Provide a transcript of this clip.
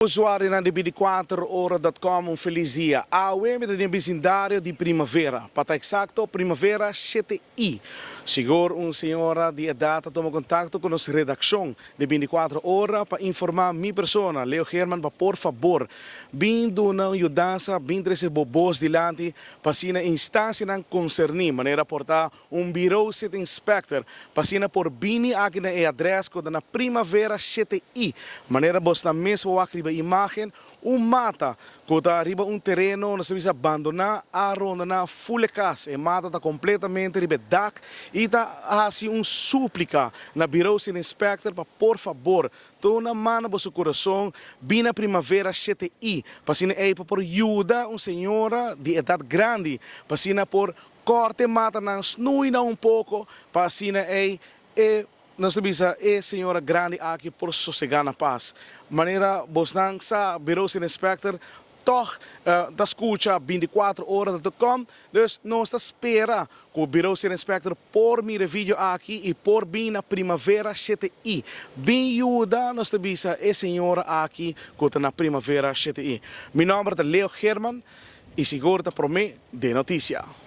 Usuarionan di 24ora.com, un felis dia. Awe mi ta den bisindario di Primavera. Pa ta eksakto, Primavera 7I. Sigur un señora di edat a tuma kontakto ku nos redakshon di 24 Ora pa informá mi persona, Leo Geerman, pa por fabor bin duna un yudansa, bin trese bo bos dilanti pa asina instansianan konserní, manera por ta un Bureau City Inspector pa asina por bini aki na e adres ku ta na Primavera 7 I. Manera bosnan mes por wak riba imagen, un mata ku ta riba un tereno, nos ta bisa abandoná, a rondoná ful e kas. E mata ta kompletamente riba e dak i ta hasi un súplika na Bureau City Inspector pa por fabor tuma man na boso kurason, bin na Primavera 7 I pa asina ei pa por yuda un señora di edat grandi, pa asina por kòrta e matanan, snui nan un poko, pa asina ei e, nos ta bisa, e señora grandi aki por sosegá na pas. Manera bosnan sa, Bureau City Inspector tòg ta skucha 24ora.com, dus nos ta spera ku Bureau City Inspector por mira e video aki i por bin na Primavera 7I. Bin yuda, nos ta bisa, e señora aki ku ta na Primavera 7I. Mi nòmber ta Leo Geerman i sigur ta promé den notisia.